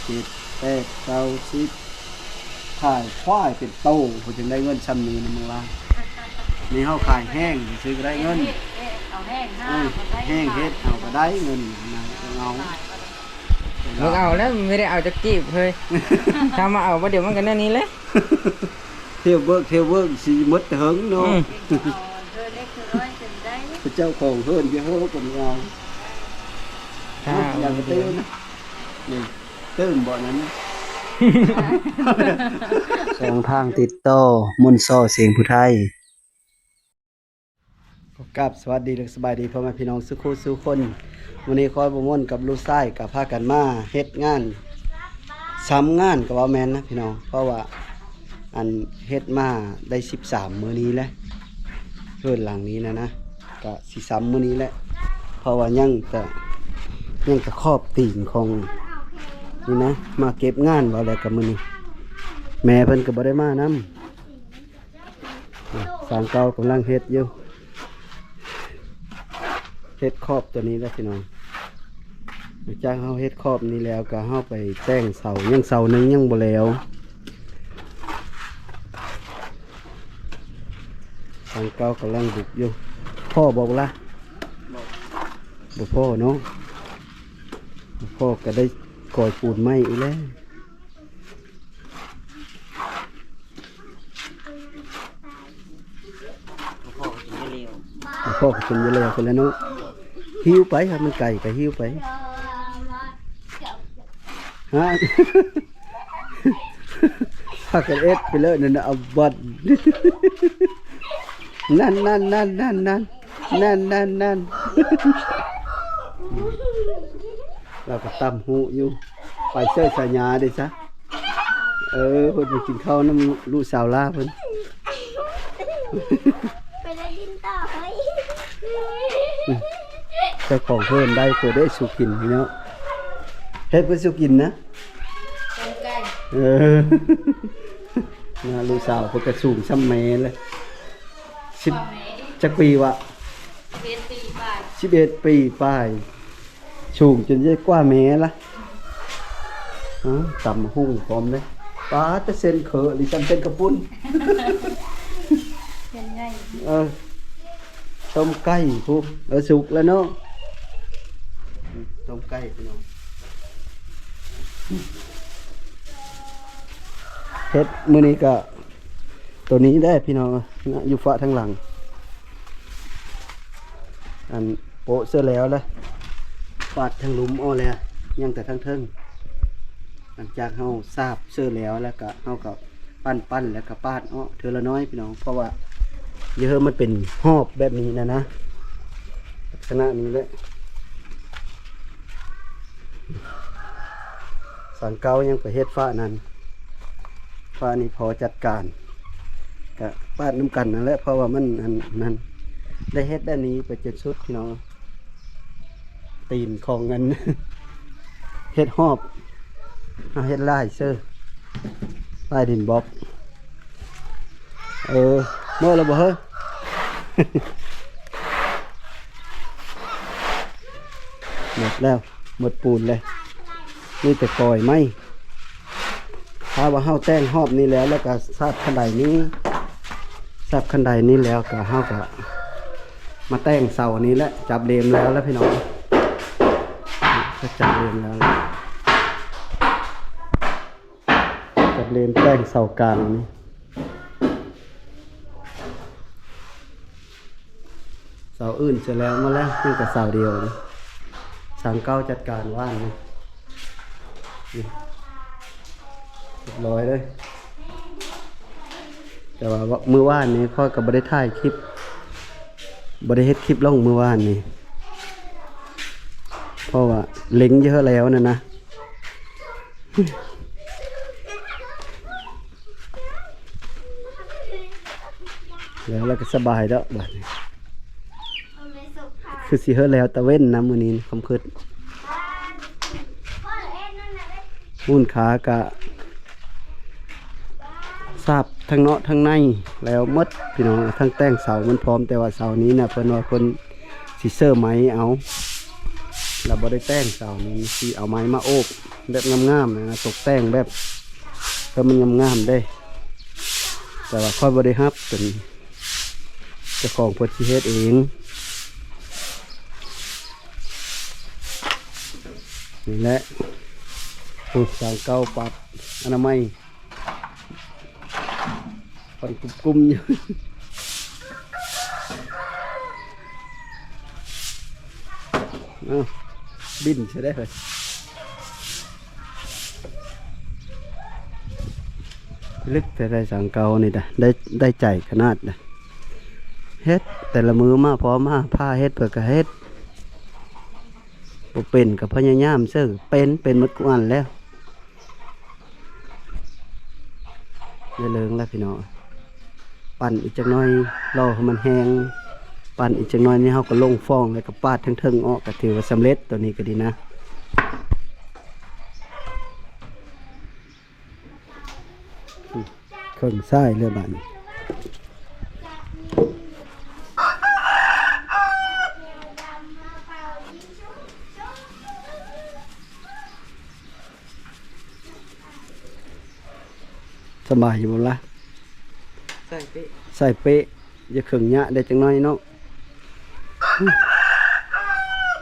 ເຈັດ ແປດ ເກົ້າ ສິບ ຂາຍຄວາຍເປັນໂຕ ເພິ່ນຈຶ່ງໄດ້ເງິນຊ່ຳນີ້ນຳເມືອງລາວ. ນີ້ເຮົາຂາຍແຫ້ງຊື່ກໍໄດ້ເງິນ ເຮັດ ເຮັດ ເອົາແຫ້ງຫາ ເອີ ກໍໄດ້ ແຫ້ງເຮັດເອົາກໍໄດ້ເງິນນະ ເອົາ ເບິ່ງເອົາແລ້ວ ບໍ່ໄດ້ເອົາຈັກກີບເຮີ້ຍ. ຖ້າມາເອົາບໍ່ດຽວມັນກໍແນວນີ້ແຫຼະ ທຽວເບີກທຽວເບີກຊິໝົດແຕ່ເຫິງເນາະ. ອືມ ເອົາເທື່ອເລັກເທື່ອນ້ອຍຈຶ່ງໄດ້ ເຈົ້າຂອງເຮືອນຢູ່ເຮີ້ກໍບໍ່ເອົາ. ຖ້າ ເອົາ ຢ່າໄປຕື່ມນະ ນີ້ ຕື່ມບໍ່ນັ້ນນະ. ຊ່ອງທາງຕິດຕໍ່ ມົນຊໍ ສຽງຜູ້ໄທ. ຂໍກາບສະຫວັດດີ ແລະ ສະບາຍດີພໍ່ແມ່ພີ່ນ້ອງສູ່ຄູ່ສູ່ຄົນ. ມື້ນີ້ຂ້ອຍບໍ່ມົນກັບລູກຊາຍກໍພາກັນມາເຮັດງານ ຊຳງານກໍເວົ້າແມ່ນນະພີ່ນ້ອງ ເພາະວ່າ ອັນ ເຮັດມາໄດ້ສິບສາມມື້ນີ້ແຫຼະ ເຮືອນຫຼັງນີ້ນະນະ ກະຊິຊຳມື້ນີ້ແຫຼະ ເພາະວ່າຍັງແຕ່ ຍັງແຕ່ຂອບຕີນຂອງນີ້ນະ ມາເກັບງານ ເວົ້າແລ້ວກະມື້ນີ້ ແມ່ເພິ່ນກະບໍ່ໄດ້ມານຳ. ອາ ຊ່າງເກົ່າກຳລັງເຮັດຢູ່ ເຮັດຂອບຕົວນີ້ແຫຼະພີ່ນ້ອງ. ຫຼັງຈາກເຮົາເຮັດຂອບນີ້ແລ້ວ ກໍເຮົາໄປແຕ່ງເສົາ ຍັງເສົາໜຶ່ງຍັງບໍ່ແລ້ວ. ຊ່າງເກົ່າກຳລັງບຸກຢູ່. ພໍບໍ່ລະ? ບໍ່ພໍເນາະ ບໍ່ພໍກໍໄດ້ກອຍປູນໃໝ່ອີກແລ້ວ. ພໍ່ກໍຈົນບໍ່ແລ້ວ ພໍ່ກໍຈົນບໍ່ແລ້ວພຸ້ນແຫຼະເນາະ. ຫິ້ວໄປ ຖ້າມັນໄກກໍຫິ້ວໄປ. ຮະ ພາກັນເອັດໄປເລີຍນັ້ນນະ ເອົາບັດ ນັ້ນໆໆໆ ນັ້ນໆໆ ລາວກໍຕຳຫູຢູ່ ໄປເຊີສາຍາເດ້ຊະ. ເອີ ເພິ່ນໄປກິນເຂົ້ານຳລູກສາວຫຼ້າເພິ່ນ ໄປຫຼິ້ນຕໍ່ເຮີ້ຍ. ເຈົ້າຂອງເພິ່ນໄດ້ເພິ່ນໄດ້ສູ່ກິນເນາະ ເຮັດເພື່ອສູ່ກິນນະ ຕົ້ມໄກ່. ເອີ ນະ ລູກສາວເພິ່ນກໍສູງຊ່ຳແມ່ເລີຍ. ສິບ ປາແມ່ ຈັກປີວະ? ສິບເອັດປີປາຍ ສິບເອັດປີປາຍ ສູງຈົນຈະກວ່າແມ່ລະ. ເອີ ຕຳໝາກຫຸ່ງພ້ອມເດ້. ປາດ ແຕ່ເສັ້ນເຄີ ຫຼື ຊ່ຳເສັ້ນເຂົ້າປຸ້ນ ເສັ້ນໃຫຍ່. ເອີ ຕົ້ມໄກ່ພຸ້ນ ເອີ ສຸກແລ້ວເນາະ ຕົ້ມໄກ່ພີ່ນ້ອງ. ເຮັດມື້ນີ້ກະ ໂຕນີ້ແຫຼະພີ່ນ້ອງ ນະ ຢູ່ຝາທາງຫຼັງ ອັນໂປະເສີແລ້ວລະ ປາດທາງລຸ່ມອອກແລ້ວ ຍັງແຕ່ທາງເທິງ. ຫຼັງຈາກເຮົາສາບເສີແລ້ວ ແລ້ວກະເຮົາກໍປັ້ນໆ ແລ້ວກະປາດອອກເທື່ອລະໜ້ອຍພີ່ນ້ອງ ເພາະວ່າຢູ່ເຮືອນມັນເປັນຮອບແບບນີ້ນະນະ ລັກສະນະນີ້ແຫຼະ. ຊ່າງເກົ່າຍັງໄປເຮັດຝານັ້ນ ຝານີ້ພໍຈັດການ ກະປາດນຳກັນນັ້ນແຫຼະ ເພາະວ່າມັນອັນນັ້ນ ໄດ້ເຮັດແບບນີ້ໄປຈົນສຸດພີ່ນ້ອງ. ຕີນຂອງອັນ ເຮັດຮອບ ເຮົາເຮັດລາຍເຊີ ລາຍດິນບລັອກ. ເອີ ໝົດແລ້ວບໍ່ເຮີ້ຍ? ໝົດແລ້ວ ໝົດປູນເລີຍ ມີແຕ່ກອຍໄມ້. ຖ້າວ່າເຮົາແຕ່ງຮອບນີ້ແລ້ວ ແລ້ວກໍສາບຄັນໄດນີ້ ສາບຄັນໄດນີ້ແລ້ວກໍ ເຮົາກໍມາແຕ່ງເສົານີ້ແຫຼະ. ຈັບເລມແລ້ວລະພີ່ນ້ອງ ຈັບເລມແລ້ວ ຈັບເລມແຕ່ງເສົາກາງນີ້. ເສົາອື່ນເສຍແລ້ວໝົດແລ້ວ ຍັງແຕ່ເສົາດຽວນີ້ ຊ່າງເກົ່າຈັດການວານນີ້ ນີ້ ຮຽບຮ້ອຍເລີຍ. ແຕ່ວ່າມື້ວານນີ້ຂ້ອຍກໍບໍ່ໄດ້ຖ່າຍຄລິບ ບໍ່ໄດ້ເຮັດຄລິບລົງມື້ວານນີ້ ເພາະວ່າເລັງຢູ່ແລ້ວນັ້ນນະ. ແລ້ວ ແລ້ວກໍສະບາຍແລ້ວບາດນີ້ ຄືຊິເຮີດແລ້ວຕາເວັນນະມື້ນີ້ ຄວາມຄິດ. ມູນຄາກະສາບທັງນອກທັງໃນແລ້ວໝົດພີ່ນ້ອງ ທັງແຕ່ງເສົາມັນພ້ອມ ແຕ່ວ່າເສົານີ້ນະ ເພິ່ນວ່າເພິ່ນຊິເສີໄມ້ເອົາ ລະບໍ່ໄດ້ແຕ່ງເສົານີ້ ຊິເອົາໄມ້ມາໂອບ. ແບບງາມໆນະ ຕົກແຕ່ງແບບໃຫ້ມັນງາມໆເດ້ ແຕ່ວ່າຂ້ອຍບໍ່ໄດ້ຮັບ ເປັນເຈົ້າຂອງເພິ່ນຊິເຮັດເອງ. ນີ້ແຫຼະ ໂອ້ ສາງເກົ່າ ປັດອະນາໄມ ໄຟກຸ້ມໆຢູ່. ເອົ້າ ບິນໃສ່ໄດ້ເຮີ້ຍ. ລຶກແທ້ໆ ສາງເກົ່ານີ້ນະ ໄດ້ ໄດ້ໃຈຂະໜາດນະ. ເຮັດແຕ່ລະມື້ມາ ພໍມາພາເຮັດ ເພິ່ນກະເຮັດ ບໍ່ເປັນກະພະຍາຍາມເສີ ເປັນ ເປັນໝົດທຸກອັນແລ້ວ. ໄດ້ເລີງແລ້ວພີ່ນ້ອງ ປັ່ນອີກຈັກໜ້ອຍ ລໍໃຫ້ມັນແຫ້ງ ປັ່ນອີກຈັກໜ້ອຍນີ້ ເຮົາກະລົງຟອງ ແລ້ວກະປາດເທິງໆອອກ ກະຖືວ່າສຳເລັດ. ໂຕນີ້ກະດີນະ ເຄິ່ງຊາຍເລີຍບາດນີ້. ສະບາຍຢູ່ບໍ່ລະ? ໃສ່ເປະ ໃສ່ເປະ ຢ່າເຄິ່ງຍະໄດ້ຈັກໜ້ອຍເນາະ.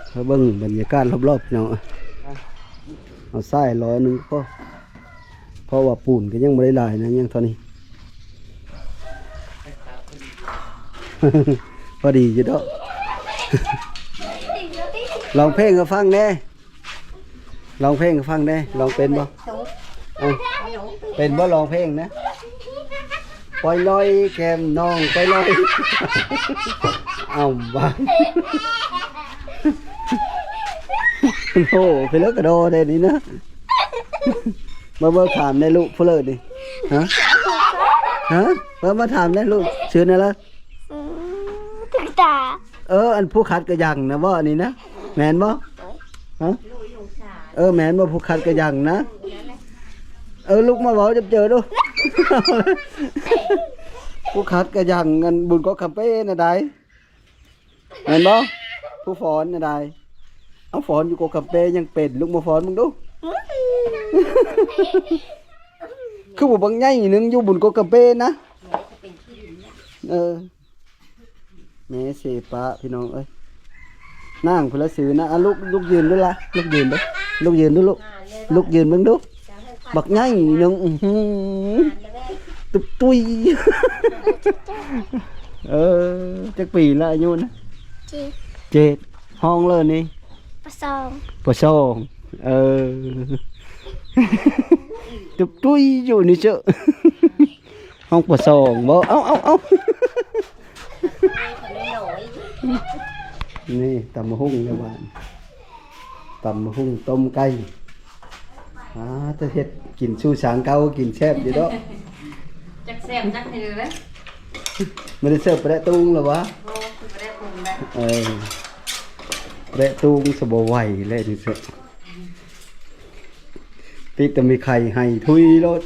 ເຮົາເບິ່ງບັນຍາກາດລອບໆ ພີ່ນ້ອງ. ເອົາຊາຍລ້ອໜຶ່ງພໍ ເພາະວ່າປູນກະຍັງບໍ່ໄດ້ຫຼາຍນະ ຍັງເທົ່ານີ້ ພໍດີຢູ່ດອກ. ຮ້ອງເພງໃຫ້ຟັງແດ່. ຮ້ອງເພງໃຫ້ຟັງແດ່ ຮ້ອງເປັນບໍ່? ເອີ ເປັນບໍ່ ຮ້ອງເພງນະ? ປ່ອຍລອຍແກ້ມນ້ອງ ປ່ອຍລອຍ ເອົາບາດ ໂອ້ ໄປເລີກກະດໍແດ່ນີ້ນະ. ມາເບິ່ງ ຖາມແດ່ລູກ ຜູ້ເລີນີ້ ຮະ ຮະ ມາ ມາຖາມແດ່ລູກ ຊື່ແນວລະ? ອືມ ຕຸກຕາ. ເອີ ອັນຜູ້ຂັດກະຍັງນະບໍ່ ອັນນີ້ນະ ແມ່ນບໍ່? ຮະ ເອີ ແມ່ນບໍ່ ຜູ້ຂັດກະຍັງນະ? ເອີ ລຸກມາເວົ້າຈັບເຈີດູ ຜູ້ຂັດກະຍັງ ອັນບຸນກໍຄຳເປ້ນະໃດ ແມ່ນບໍ່? ຜູ້ຟ້ອນນະໃດ ເອົາ ຟ້ອນຢູ່ກໍຄຳເປ້ຍັງເປັນ ລຸກມາຟ້ອນເບິ່ງດູ. ຄືບໍ່ບັກໃຫຍ່ໜຶ່ງຢູ່ບຸນກໍຄຳເປ້ນະ. ເອີ ແມ່ເສປະ ພີ່ນ້ອງເອີຍ ນາງພຸ້ນລະຊື່ນະ. ອະ ລຸກ ລຸກຢືນດູລະ ລຸກຢືນດູ ລຸກຢືນດູລູກ ລຸກຢືນເບິ່ງດູ ບັກໃຫຍ່ໜຶ່ງ ອື້ຫື ຕຸບຕຸຍ. ເອີ ຈັກປີລະອາຍຸນະ? ເຈັດ ເຈັດ. ຫ້ອງເລີນີ້? ປໍສອງ ປໍສອງ. ເອີ ຕຸບຕຸຍຢູ່ນີ້ເຈີ ຫ້ອງປໍສອງບໍ? ເອົາ ເອົາ ເອົາ ນີ້ຕຳບັກຫຸ່ງໃນບ້ານ ຕຳບັກຫຸ່ງ ຕົ້ມໄກ່. ອາ ແຕ່ເຮັດກິນສູ່ສາງເກົ່າກິນແຊບຢູ່ດອກ. ຈັກແຊບຈັກໃຫ້ເດີເດ້. ບໍ່ໄດ້ເສີບປາແດກຕຸງລະຫວາ? ບໍ່ ບໍ່ໄດ້ປຸງໄດ້. ເອີ ປາແດກຕຸງສະບໍ່ໄຫວແລ້ວນີ້ເສີບ. ຕິດແຕ່ມີໄຂ່ໄຫ້ທຸຍໂລດ.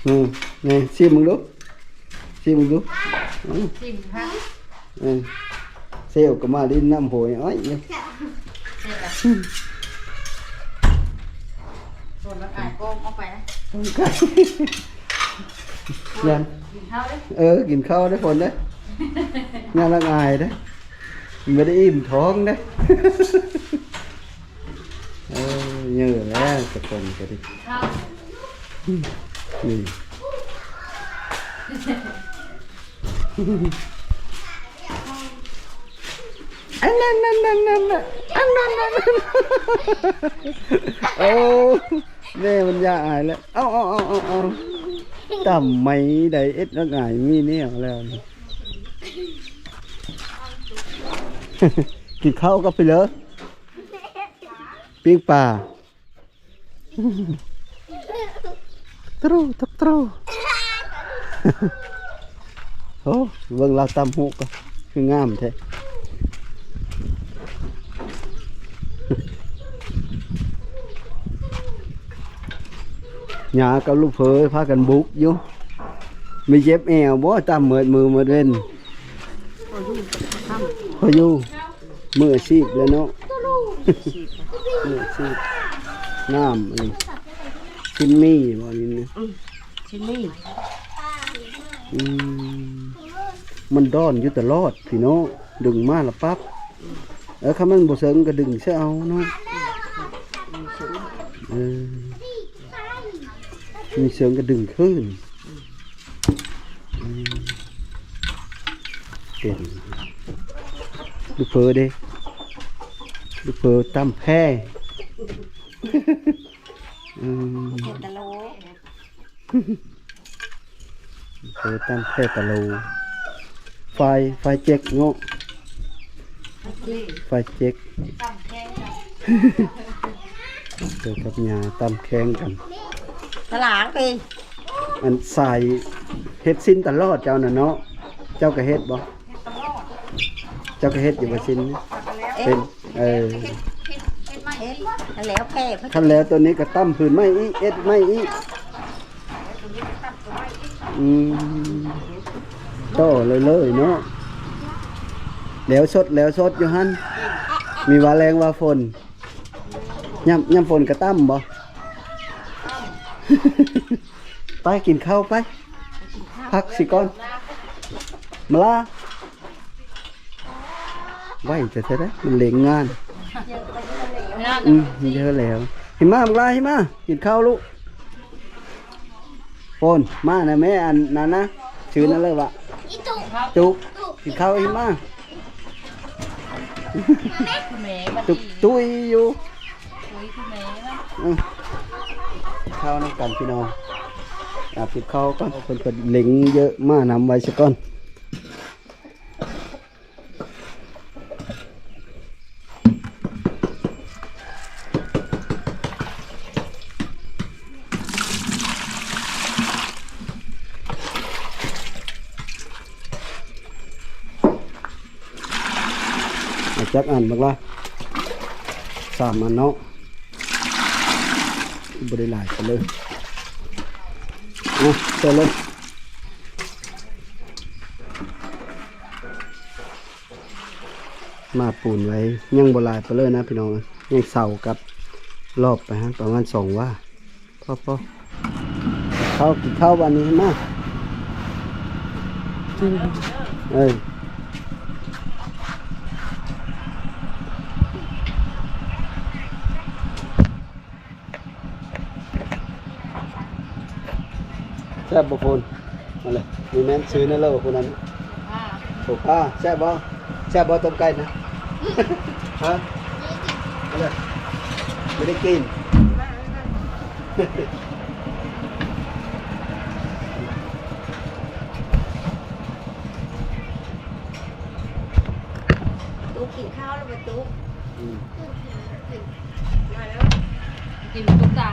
ອືມ ນີ້ ຊີມເບິ່ງດູ ຊີມເບິ່ງດູ. ອືມ ຊີມຄັກ. ເອີ ເຊວກໍມາຫຼິ້ນນ້ຳໂຫຍອ້ອຍຢູ່. ຝົນມັນອາຍໂກງອອກໄປນະ. ຢ້ານ ກິນເຂົ້າເດ້. ເອີ ກິນເຂົ້າເດ້ຝົນເດ້. ຢ້ານລະອາຍເດ້ ບໍ່ໄດ້ອີ່ມທ້ອງເດ້. ເອີ ເຍີແລ້ວ ສະຄົນກໍດີ. ນີ້ ອັນນັ້ນ ອັນນັ້ນ ອັນນັ້ນ ອັນນັ້ນ ອັນນັ້ນ. ໂອ້ ແມ່ມັນຢ່າອາຍແລ້ວ. ເອົາ ເອົາ ເອົາ ເອົາ ເອົາ ຕຳໄມໃດ ເອັດອາຍມີແນວແລ້ວ. ກິນເຂົ້າກັບໄປເລີຍ ປີ້ງປາ. ຕຣູ ຕົກຕຣູ. ໂອ້ ເບິ່ງລາວຕຳຫູກກໍຄືງາມແທ້. ຍ່າກັບລູກເຂີພາກັນບຸກຢູ່. ມີເຈັບແອວບໍ່? ຕຳເໝິດມື້ເໝິດເວັນ. ພໍຢູ່ ພໍຢູ່. ມືອາຊີບແລ້ວເນາະ ມືອາຊີບ ນ້ຳອັນນີ້ ຊິນໝີ່ບໍ່ນີ້ນະ? ອືມ ຊິນໝີ່ ອືມ ມັນດອນຢູ່ຕະຫຼອດພີ່ນ້ອງ ດຶງມາລະປັບ ເອີ ຄັນມັນບໍ່ເຊິ່ງກໍດຶງໃສ່ເອົາເນາະ ອືມ ເອີ. ມີເຊິ່ງກໍດຶງຄືນ ອືມ ເປັນລູກເຝີເດ້ ລູກເຝີຕຳແພ ອືມ ເຫັນແຕ່ໂລ ລູກເຝີຕຳແພຕະໂລ ໄຟ ໄຟເຈັກເນາະ ໄຟເຈັກ ເຈີກັບຍາຕຳແຂ່ງກັນ ຕະຫຼາງໄປ ອັນສາຍເຮັດສິ້ນຕະຫຼອດເຈົ້ານະເນາະ ເຈົ້າກໍເຮັດບໍ່? ເຮັດຕະຫຼອດ ເຈົ້າກໍເຮັດຢູ່ບໍ່ສິ້ນ? ເຮັດ ເປັນ ເອີ ເຮັດ ເຮັດ ເຮັດໃໝ່ ເຮັດ ຄັນແລ້ວແຜ່ ຄັນແລ້ວໂຕນີ້ກໍຕຳພື້ນໃໝ່ອີກ ເອັດໃໝ່ອີກ ອືມ ຕໍ່ເລີຍໆເນາະ ແລ້ວສົດ ແລ້ວສົດຢູ່ຫັ້ນ ມີວ່າແລງວ່າຝົນ ຍາມ ຍາມຝົນກະຕ່ຳບໍ່? ໄປກິນເຂົ້າໄປ ພັກຊິກ່ອນ ມາລາ ໄວແທ້ໆເດ້ ມັນເລັ່ງງານ ອືມ ເຢີແລ້ວ ຫິມາ ບັກລາ ຫິມາ ກິນເຂົ້າລູກ ໂຟນ ມານະແມ່ ອັນນັ້ນນະ ຊື່ນັ້ນເລີຍວະ ຕຸກ ກິນເຂົ້າ ຫິມາ ຕຸກຕຸ້ຍຢູ່ ເຂົ້ານຳກັນພີ່ນ້ອງ ອາ ກິນເຂົ້າກ່ອນ ເພິ່ນ ເພິ່ນເລັ່ງເຢີມານຳໄວ້ຊະກ່ອນ. ເອົາຈັກອັນບັກລະ? ສາມອັນເນາະ ບໍ່ໄດ້ຫຼາຍປານໃດ ເອົາໃສ່ເລີຍ. ມາປູນໄວ້ ຍັງບໍ່ຫຼາຍປານເລີຍນະພີ່ນ້ອງ ຍັງເສົາກັບລອບໄປຫັ້ນປະມານສອງວາ ພໍໆ ເຂົ້າ ກິນເຂົ້າບາດນີ້ ມາ ເອີ. ແຊບບໍ່ໂຟນ? ນັ້ນແຫຼະ ນີ້ແມ່ນຊື່ນັ້ນເລີຍຜູ້ນັ້ນ ໂອພາ ໂອພາ ແຊບບໍ່? ແຊບບໍ່ຕົ້ມໄກ່ນະ? ຮະ? ນັ້ນແຫຼະ ບໍ່ໄດ້ກິນ ຕຸກກິນເຂົ້າແລ້ວບໍ່ຕຸກ? ອືມ ມາແລ້ວ ກິນຕຸກຕາ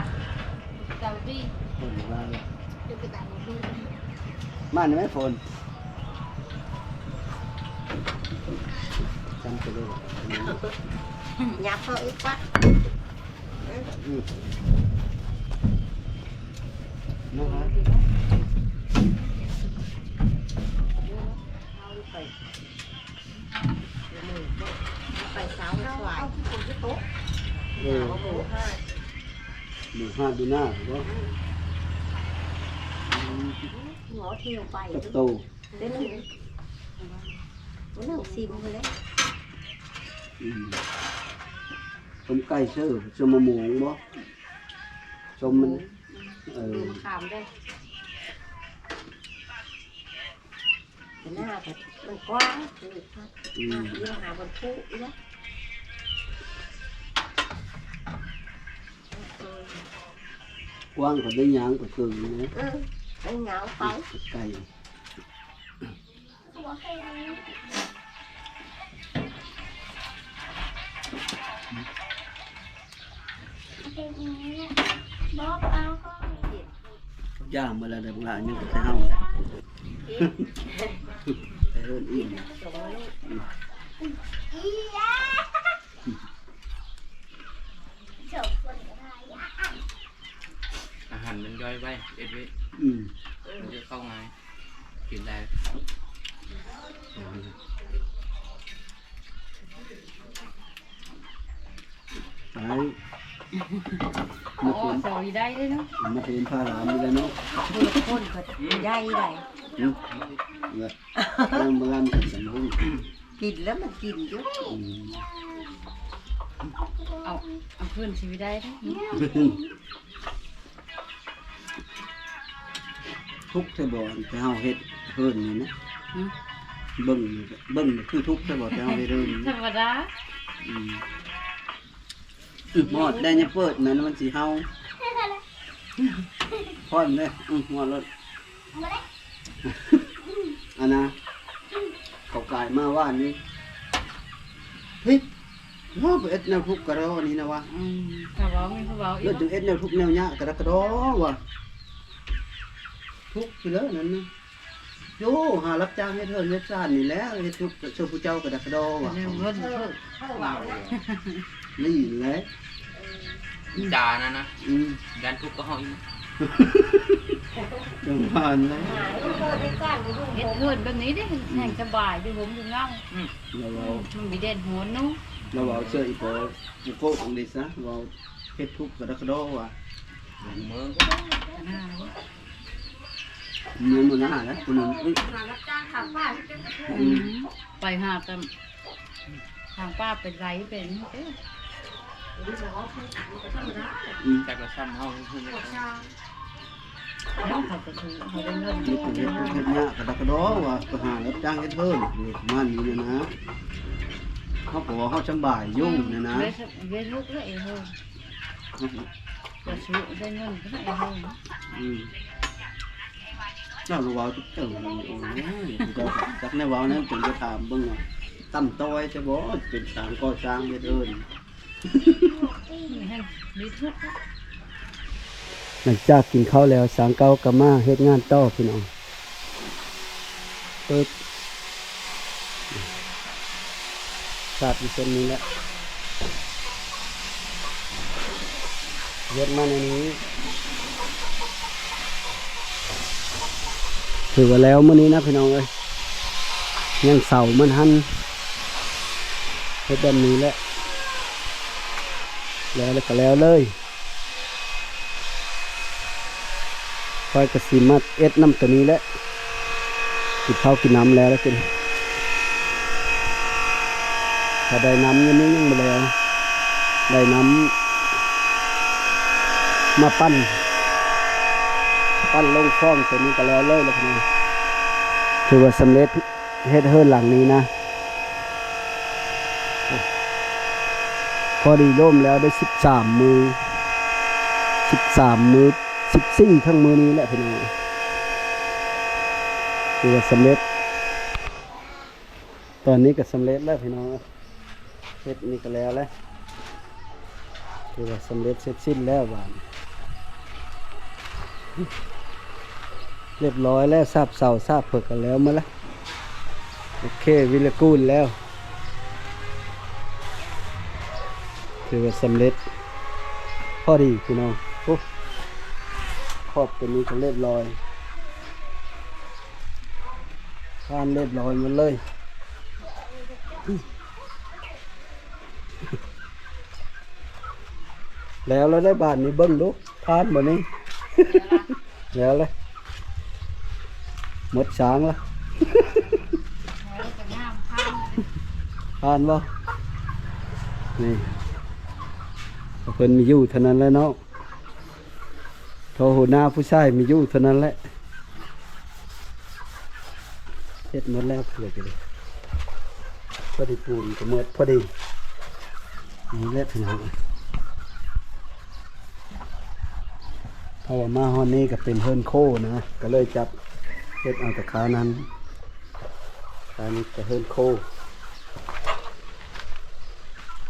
ຕຸກຕາບີ ມາແລ້ວ ມາແມ່ໂຟນ ຈຳໄປເລີຍ ຫຍັບເຂົ້າອີກປະ? ອືມ ໄປເຊົ້າສວາຍ ເອີ ໝູຫ້າຢູ່ໜ້າບໍ່? ອືມ ຫົວເທວໄປ ຕົກໂຕ ເປັນ ບໍ່ນັ່ງຊິມເລີຍ ອືມ ຕົ້ມໄກ່ເຊີ ເຊີມະມ່ວງບໍ່? ສົ້ມມັນ ເອີ ມະຂາມເດີ ໜ້າກໍມັນກວ້າງ ອືມ ຢູ່ຫາບ່ອນຜູກເນາະ ກວ້າງກໍໄດ້ຍ່າງໄປເຄິ່ງເນາະ ເອີ ໄດ້ຍ່າງໄປ ໄກ. ຢ່າງເມື່ອລະດັບລະຍັງກໍໄດ້ເຮົາ ໄປເອີ້ນອີກ ອາຫານມັນຍ່ອຍໄວ ເອັດວິ ອືມ ມັນຈະເຂົ້າງ່າຍ ກິນໄດ້ ອືມ. ອ້າຍ ໂອ້ ເຂົາຊິໄດ້ເດ້ເນາະ ມາເປັນພາລານີ້ແຫຼະເນາະ ຜູ້ລະຄົນກໍໄດ້ໄດ໋ ອືມ ເອີ ເລື່ອງໂບລານກັນສັງຄົມ ກິນແລ້ວມັນກິນຢູ່ ອືມ ເອົາ ເອົາຄືນຊິໄດ້ເດ້ ທຸກແທ້ບໍ່ ອັນທີ່ເຮົາເຮັດເຮືອນນີ້ນະ ຫືມ ເບິ່ງ ເບິ່ງຄືທຸກແທ້ບໍ່ ທີ່ເຮົາເຮັດເຮືອນນີ້ ທຳມະດາ ອືມ ອືມ ຮອດໄດ້ຍັງເປີດນັ້ນ ມັນຊິເຫົ່າ ພອນເດ້ ອືມ ຮອດໂລດ ອັນນະ ເຂົາກາຍມາວານນີ້ ເຮີ້ຍ ເຮົາໄປເຮັດແນວທຸກກະດໍນີ້ນະວະ ອືມ ຖ້າເວົ້າມີຜູ້ເວົ້າອີກ ເຮັດແນວທຸກແນວຍາກກະດະກະດໍວະ ທຸກຢູ່ເລີຍນັ້ນນະ ໂຢ ຫາຮັບຈ້າງເຮັດເຮືອນເຮັດຊານນີ້ແຫຼະ ເຮັດທຸກເຊິ່ງຜູ້ເຈົ້າກະດະກະດໍວະ ແນວເງິນເພິ່ນ ນີ້ແຫຼະ ຈານັ້ນນະ ອືມ ຢ້ານທຸກກວ່າເຮົາອີກ ຈັ່ງວ່ານັ້ນແຫຼະ ເຮັດເຮືອນແບບນີ້ເດ້ ອືມ ແຮ່ງສະບາຍ ຢູ່ຮົ່ມຢູ່ເງົາ ອືມ ລາວເວົ້າ ອືມ ມັນມີແດດຮ້ອນເນາະ ລາວເວົ້າເຊື່ອອີ່ພໍ່ ບໍ່ໂກະເດ້ຊະ ເວົ້າເຮັດທຸກກະດະກະດໍວະ ເມືອງ ເມືອງບໍ່ໜ້າແຫຼະ ຄົນນັ້ນ ເອີຍ ຫາຮັບຈ້າງຖາງປ່າ ອືມ ອືມ ໄປຫາແຕ່ ທາງປ່າເປັນໄລເປັນ ອືມ ຈັກລະຊ້ຳເຮົາ ເຮັດ ເຮັດຍາກກະດະກະດໍວະ ໄປຫາຮັບຈ້າງເຮັດເຮືອນ ປະມານນີ້ນະ ເຮົາກໍວ່າເຮົາສຳບາຍຢູ່ນະ ເຮັດ ເຮັດທຸກເລີຍເອີຍ ກະຊິໄດ້ເງິນກໍໄດ້ເຮົາ ອືມ ເຈົ້າລະເວົ້າເຈົ້າ ໂອ້ຍ ເຈົ້າຈັກແນວເວົ້ານັ້ນ ເປັນໄປຖາມເບິ່ງວ່າ ຕ່ຳຕ້ອຍຊະບໍ່ ເປັນຊ່າງກໍ່ສ້າງເຮັດເຮືອນ ມີແຮງ ມີທຸກ ຫຼັງຈາກກິນເຂົ້າແລ້ວ ຊ່າງເກົ່າກໍມາເຮັດງານຕໍ່ ພີ່ນ້ອງ. ປຶບ ສາດຢູ່ເສັ້ນນີ້ແຫຼະ ເຮັດມາໃນນີ້ ຖືວ່າແລ້ວມື້ນີ້ນະພີ່ນ້ອງເອີຍ ຍັງເສົາມັນຫັ້ນ ເຮັດແບບນີ້ແຫຼະ ແລ້ວ ແລ້ວກໍແລ້ວເລີຍ. ຂ້ອຍກໍຊິມາເອັດນຳໂຕນີ້ແຫຼະ ກິນເຂົ້າກິນນ້ຳແລ້ວລະກິນ ຖ້າໄດ້ນ້ຳຢູ່ນີ້ຍັງບໍ່ແລ້ວ ໄດ້ນ້ຳມາປັ່ນ ປັ່ນລົງຟອງໂຕນີ້ກໍແລ້ວເລີຍລະພີ່ນ້ອງ ຖືວ່າສຳເລັດ ເຮັດເຮືອນຫຼັງນີ້ນະ ພໍດີລົມແລ້ວໄດ້ສິບສາມມື້ ສິບສາມມື້ ສິບສີ່ ຄັ້ງມື້ນີ້ແຫຼະພີ່ນ້ອງ ຖືວ່າສຳເລັດ ຕອນນີ້ກໍສຳເລັດແລ້ວພີ່ນ້ອງ ເຮັດນີ້ກໍແລ້ວແຫຼະ ຖືວ່າສຳເລັດເສັດສິ້ນແລ້ວບາດນີ້ ຮຽບຮ້ອຍແລ້ວ ສາບເສົາສາບເຜິກກໍແລ້ວໝົດລະ ໂອເຄ ວິລະກູນແລ້ວ ຖືວ່າສຳເລັດ ພໍດີພີ່ນ້ອງ ໂອ້ ຂອບໂຕນີ້ກໍຮຽບຮ້ອຍ ຜ່ານຮຽບຮ້ອຍໝົດເລີຍ ແລ້ວລະໄດ໋ບາດນີ້ ເບິ່ງດູ ຜ່ານບໍ່ນີ້ ແລ້ວລະ ໝົດຊ່າງລະ ຜ່ານບໍ່ ນີ້ ເພິ່ນມີຢູ່ເທົ່ານັ້ນແຫຼະເນາະ. ໂທຫົວໜ້າຜູ້ຊາຍມີຢູ່ເທົ່ານັ້ນແຫຼະ ເຮັດໝົດແລ້ວເຄືອກະດີ ພໍດີປູນກໍໝົດພໍດີ ນີ້ແຫຼະພີ່ນ້ອງ ເພາະວ່າມາຮອດນີ້ກໍເປັນເຮືອນໂຄນະ ກໍເລີຍຈັບເຮັດເອົາແຕ່ຄານັ້ນ ອັນນີ້ກໍເຮືອນໂຄ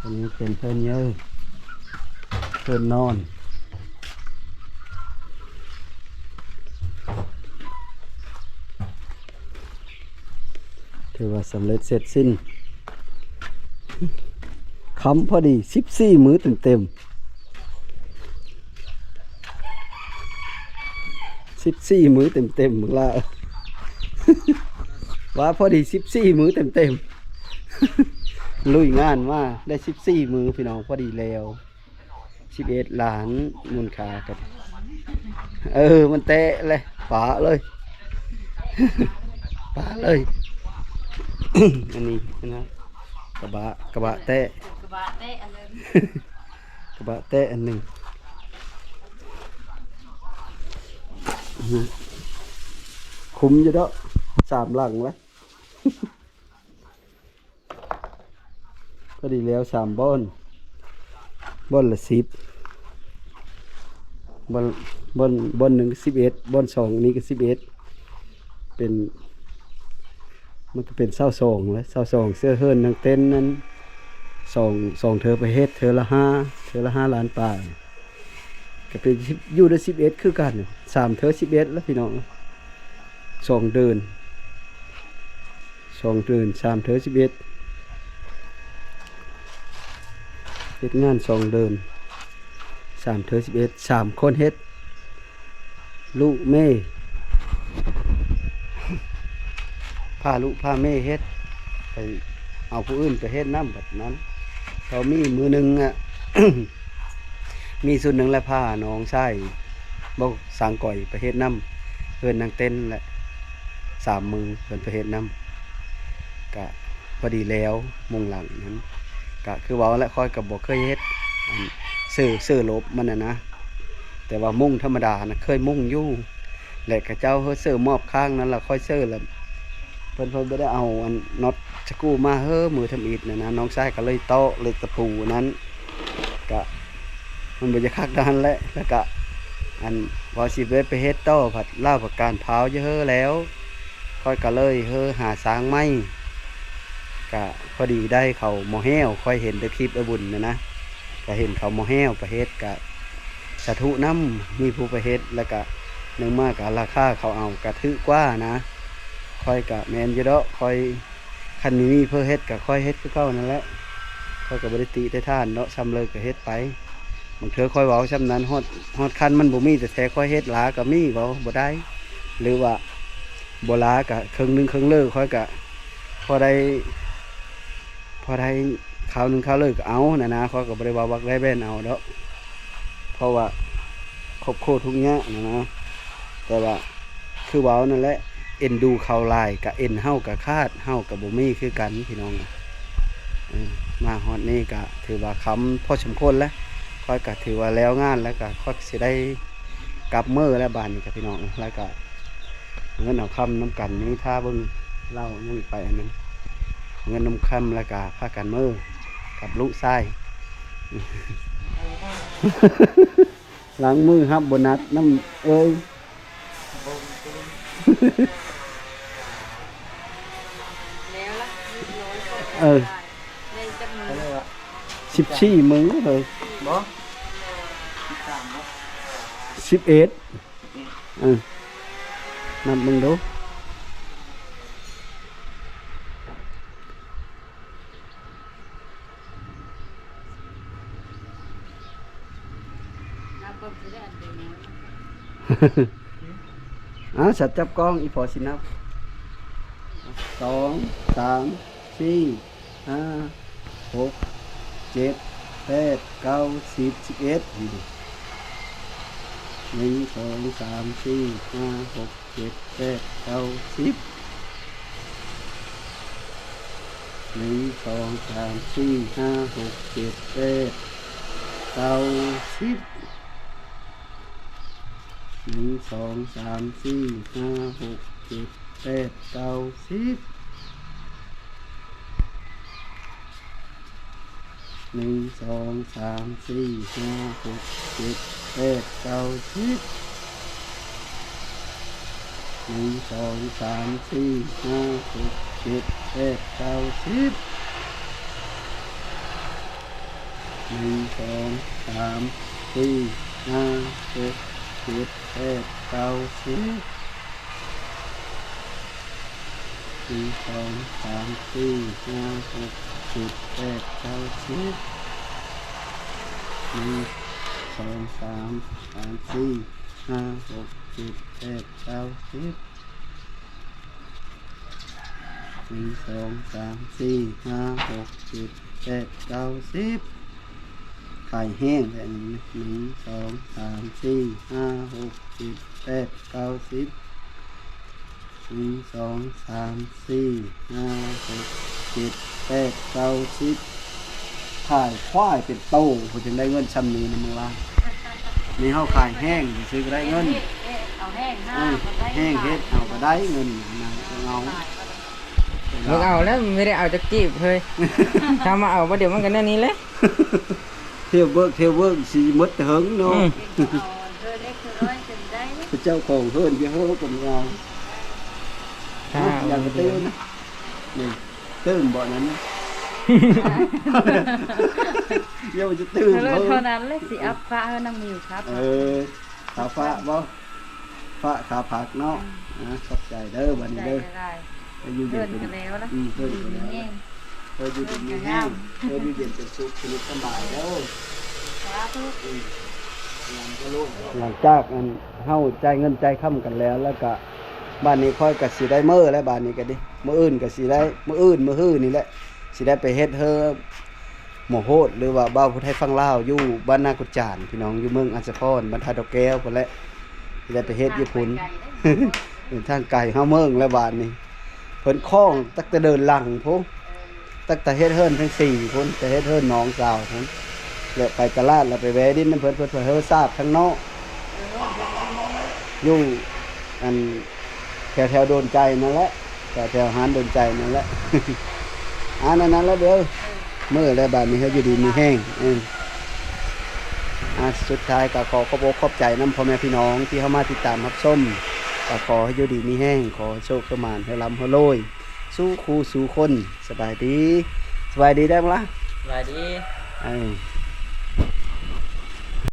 ອັນນີ້ເປັນເຮືອນເຍີ ເຮືອນນອນ ຖືວ່າສຳເລັດເສັດສິ້ນ ຄ່ຳພໍດີ ສິບສີ່ ມື້ເຕັມໆ. ສິບສີ່ ມື້ເຕັມໆ ບັກຫຼ້າ ວ່າພໍດີສິບສີ່ ມື້ເຕັມໆ ລຸຍງານມາໄດ້ສິບສີ່ ມື້ພີ່ນ້ອງ ພໍດີແລ້ວ ສິບເອັດລ້ານມູນຄ່າກັນ. ເອີ ມັນແຕະເລີຍ ປະເລີຍ ປະເລີຍ. ອັນນີ້ນະ ກະບະ ກະບະແຕະ ກະບະແຕະອັນໜຶ່ງ ກະບະແຕະອັນໜຶ່ງ. ຄຸ້ມຢູ່ດອກ ສາມຫຼັງລະ. ພໍດີແລ້ວສາມບ່ອນ ບ່ອນລະສິບ ບ່ອນ ບ່ອນ ບ່ອນໜຶ່ງສິບເອັດ ບ່ອນສອງນີ້ກໍສິບເອັດ ເປັນ ມັນກໍເປັນຊາວສອງແລ້ວ ຊາວສອງ. ເຊິ່ງເຮືອນນາງເຕັນນັ້ນ ສອງ ສອງເທື່ອໄປເຮັດ ເທື່ອລະຫ້າ ເທື່ອລະຫ້າລ້ານປາຍ. ກໍເປັນສິບ ຢູ່ໄດ້ສິບເອັດຄືກັນ ສາມເທື່ອສິບເອັດລະພີ່ນ້ອງ ສອງເດືອນ ສອງເດືອນ ສາມເທື່ອສິບເອັດ ເຮັດງານສອງເດືອນ ສາມເທື່ອສິບເອັດ ສາມຄົນເຮັດ ລູກແມ່ ພາລູກພາແມ່ເຮັດ ໄປເອົາຜູ້ອື່ນໄປເຮັດນຳ ບັດນັ້ນ ເຂົາມີມື້ໜຶ່ງອະ ມີຊຸດໜຶ່ງລະ ພານ້ອງຊາຍ ບໍ່ ຊ່າງກ້ອຍໄປເຮັດນຳ ເຮືອນນາງເຕັນແຫຼະ ສາມມື້ເພິ່ນໄປເຮັດນຳ ກະພໍດີແລ້ວມຸງຫຼັງນັ້ນ. ກະຄືເວົ້າແຫຼະ ຂ້ອຍກໍບໍ່ເຄີຍເຮັດ ອັນ ເຊີ ເຊີລົບມັນນະນະ ແຕ່ວ່າມຸງທຳມະດານະເຄີຍມຸງຢູ່ ແລະ ເຂົາເຈົ້າເຮີເຊີມອບຄ້າງນັ້ນລະ ຂ້ອຍເຊີລະ ເພິ່ນ ເພິ່ນບໍ່ໄດ້ເອົາອັນນັອດສະກູມາເຮີ ມື້ທຳອິດນະນະ ນ້ອງຊາຍກໍເລີຍຕອກເຫຼັກຕະປູນັ້ນ ກະມັນບໍ່ຢາກຄັກດານແຫຼະ. ແລ້ວກະອັນວ່າຊິໄດ້ໄປເຮັດຕໍ່ ພັດລາວປະການພ້າວຢູ່ເຮີແລ້ວ ຂ້ອຍກໍເລີຍເຮີຫາຊ່າງໃໝ່. ກະພໍດີໄດ້ເຂົາໝໍແຫ້ວ ຂ້ອຍເຫັນແຕ່ຄລິບອ້າຍບຸນນະນະ ກະເຫັນເຂົາໝໍແຫ້ວໄປເຮັດ ກະສາທຸນຳ ມີຜູ້ໄປເຮັດ ແລ້ວກະໜຶ່ງມາກະລາຄາເຂົາເອົາກະຖືກກວ່ານະ. ຂ້ອຍກະແມ່ນຢູ່ດອກ ຂ້ອຍ ຄັນມີ ມີເພື່ອເຮັດກໍຂ້ອຍເຮັດຄືເກົ່ານັ້ນແຫຼະ ຂ້ອຍກໍບໍ່ໄດ້ຕິໄດ້ທ່ານເນາະ ຊ່ຳເລີກກໍເຮັດໄປ. ບາງເທື່ອຂ້ອຍເວົ້າຊ່ຳນັ້ນ ຮອດ ຮອດຄັນມັນບໍ່ມີແທ້ໆ ຂ້ອຍເຮັດຫຼາກໍມີ ເວົ້າບໍ່ໄດ້ ຫຼືວ່າບໍ່ຫຼາກໍເຄິ່ງໜຶ່ງເຄິ່ງເລີ ຂ້ອຍກໍພໍໄດ້ ພໍໄດ້ຄາວໜຶ່ງຄາວເລີກໍເອົານະນະ ຂ້ອຍກໍບໍ່ໄດ້ວ່າວັກໄດ້ແວ່ນເອົາດອກ ເພາະວ່າຄອບຄົວທຸກຍາກນະນະ ແຕ່ວ່າ ຄືເວົ້ານັ້ນແຫຼະ ເອັນດູເຂົາຫຼາຍກະເອັນເຮົາກະຂາດ ເຮົາກະບໍ່ມີຄືກັນພີ່ນ້ອງ. ເອີ ມາຮອດນີ້ກະຖືວ່າຄ່ຳພໍສົມຄວນແລ້ວ ຂ້ອຍກະຖືວ່າແລ້ວງານແລ້ວ ກະຂ້ອຍຊິໄດ້ກັບເມືອແລ້ວບາດນີ້ກະພີ່ນ້ອງ. ແລ້ວກະເງິນເອົາຄຳນຳກັນນີ້ ຖ້າເບິ່ງເລົ່າຍັງໄປອັນນັ້ນ ເງິນນຳຄຳ ແລ້ວກະພາກັນເມືອກັບລູກຊາຍ ລ້າງມືຮັບໂບນັດນຳເອີຍ. ແລ້ວລະ ເອີ ໄດ້ຈັກມື້ ສິບສີ່ມື້ເລີຍ ບໍ່ ສິບເອັດ ເອີ ນັບເບິ່ງດູ. ເອົາ ສັດຈັບກ້ອງ ອີ່ພໍ່ຊິນັບ ສອງ ສາມ ສີ່ ຫ້າ ຫົກ ເຈັດ ແປດ ເກົ້າ ສິບ ສິບເອັດ ໜຶ່ງ ສອງ ສາມ ສີ່ ຫ້າ ຫົກ ເຈັດ ແປດ ເກົ້າ ສິບ ໜຶ່ງ ສອງ ສາມ ສີ່ ຫ້າ ຫົກ ເຈັດ ແປດ ເກົ້າ ສິບ ໜຶ່ງ ສອງ ສາມ ສີ່ ຫ້າ ຫົກ ເຈັດ ແປດ ເກົ້າ ສິບ ໜຶ່ງ ສອງ ສາມ ສີ່ ຫ້າ ຫົກ ເຈັດ ແປດ ເກົ້າ ສິບ ໜຶ່ງ ສອງ ສາມ ສີ່ ຫ້າ ຫົກ ເຈັດ ແປດ ເກົ້າ ສິບ ໜຶ່ງ ສອງ ສາມ ສີ່ ຫ້າ ຫົກ ເຈັດ ແປດ ເກົ້າ ສິບ ໜຶ່ງ ສອງ ສາມ ສີ່ ຫ້າ ຫົກ ເຈັດ ແປດ ເກົ້າ ສິບ ໜຶ່ງ ສອງ ສາມ ສາມ ສີ່ ຫ້າ ຫົກ ເຈັດ ແປດ ເກົ້າ ສິບ ໜຶ່ງ ສອງ ສາມ ສີ່ ຫ້າ ຫົກ ເຈັດ ແປດ ເກົ້າ ສິບ ຂາຍແຮງແຫຼະ ໜຶ່ງ ສອງ ສາມ ສີ່ ຫ້າ ຫົກ ເຈັດ ແປດ ເກົ້າ ສິບ ໜຶ່ງ ສອງ ສາມ ສີ່ ຫ້າ ຫົກ ເຈັດ ແປດ ເກົ້າ ສິບ ຂາຍຄວາຍເປັນໂຕ ເພິ່ນຈຶ່ງໄດ້ເງິນຊ່ຳນີ້ນະ ມື້ວານນີ້. ເຮົາຂາຍແຮງຊື່ໆກໍໄດ້ເງິນ ເອົາແຮງຫາ ເອີ ກໍໄດ້ ແຮງເຮັດເອົາກໍໄດ້ເງິນນະ ເອົາ ເບິ່ງເອົາແລ້ວ ບໍ່ໄດ້ເອົາຈັກກີບເຮີ້ຍ. ຖ້າມາເອົາບໍ່ດຽວມັນກໍແນວນີ້ແຫຼະ ທ່ຽວເບີກ ທ່ຽວເບີກ ຊິໝົດແຕ່ເຫິງເນາະ. ອືມ ເອົາເທື່ອເລັກເທື່ອນ້ອຍຈຶ່ງໄດ້ ເຈົ້າຂອງເຮືອນເວຍເຮີ້ກໍບໍ່ເອົາ. ຖ້າ ເອົາ ຢ່າໄປຕື່ມ ນີ້ ຕື່ມບໍ່ນັ້ນ ຢ່າໄປຈະຕື່ມ ເທົ່ານັ້ນແຫຼະ ຊິອັບຟ້າເຮົານຳມີຄັບ. ເອີ ຖ້າຟ້າບໍ່ ພະຂາຜັກເນາະ. ອືມ ອ່າ ຂອບໃຈເດີ ບັດນີ້ເດີ ໃຈຫຼາຍໆ ໃຫ້ຢູ່ເຢັນເປັນ ເພິ່ນກໍແລ້ວລະ ອືມ ເພິ່ນກໍແລ້ວ ຢູ່ດີມີແຮງ ເພິ່ນຢູ່ດີມີແຮງ ເພິ່ນຢູ່ເຢັນເປັນສຸກ ສະໜຸກສະບາຍເດີ ສາທຸ. ອືມ ຫຼັງຈາກອັນເຮົາຈ່າຍເງິນຈ່າຍຄຳກັນແລ້ວ ແລ້ວກະບາດນີ້ຂ້ອຍກະຊິໄດ້ເມືອແລ້ວ ບາດນີ້ກະດີ ມື້ອື່ນກະຊິໄດ້ ມື້ອື່ນ ມື້ຮືນີ້ແຫຼະ ຊິໄດ້ໄປເຮັດເຮືອ ໝໍໂຫດ ຫຼືວ່າບ່າວຜູ້ໄທຝັ່ງລາວ ຢູ່ບ້ານນາກຸດຈານ ພີ່ນ້ອງ ຢູ່ເມືອງອັດສະພອນ ບ້ານທ່າດອກແກ້ວພຸ້ນແຫຼະ ຊິໄດ້ໄປເຮັດຢູ່ພຸ້ນ. ເດີນທາງໄກເນາະ ເດີນທາງໄກ ເຮົາເມືອແລ້ວບາດນີ້ ເພິ່ນຄ້ອງຕັ້ງແຕ່ເດີນຫຼັງພຸ້ນ ເອີ ຕັ້ງແຕ່ເຮັດເຮືອນທັງສີ່ພຸ້ນ ແຕ່ເຮັດເຮືອນນ້ອງສາວພຸ້ນ ແລະໄປຕະຫຼາດ ແລະໄປແວ່ດິນນຳເພິ່ນ ເພິ່ນເພິ່ນເຮີຊາບທາງນອກ ເອີ ຢູ່ອັນ ແຖວໆ ໂດນໃຈນັ້ນແຫຼະ ແຖວໆ ຮ້ານໂດນໃຈນັ້ນແຫຼະ. ອ່າ ນັ້ນໆ ແລ້ວເດີ ເອີ ເມືອແລ້ວບາດນີ້ ເຮົາຢູ່ດີມີແຮງ. ເອີ ອ່າ ສຸດທ້າຍກໍຂໍຂອບອົກຂອບໃຈນຳພໍ່ແມ່ພີ່ນ້ອງທີ່ເຂົ້າມາຕິດຕາມຮັບຊົມ ກໍຂໍໃຫ້ຢູ່ດີມີແຮງ ຂໍໃຫ້ໂຊກໃຫ້ໝານ ໃຫ້ລ່ຳໃຫ້ລວຍ ສູ່ຄູ່ສູ່ຄົນ. ສະບາຍດີ ສະບາຍດີເດີ ບັກຫຼ້າ ສະບາຍດີ. ເອີ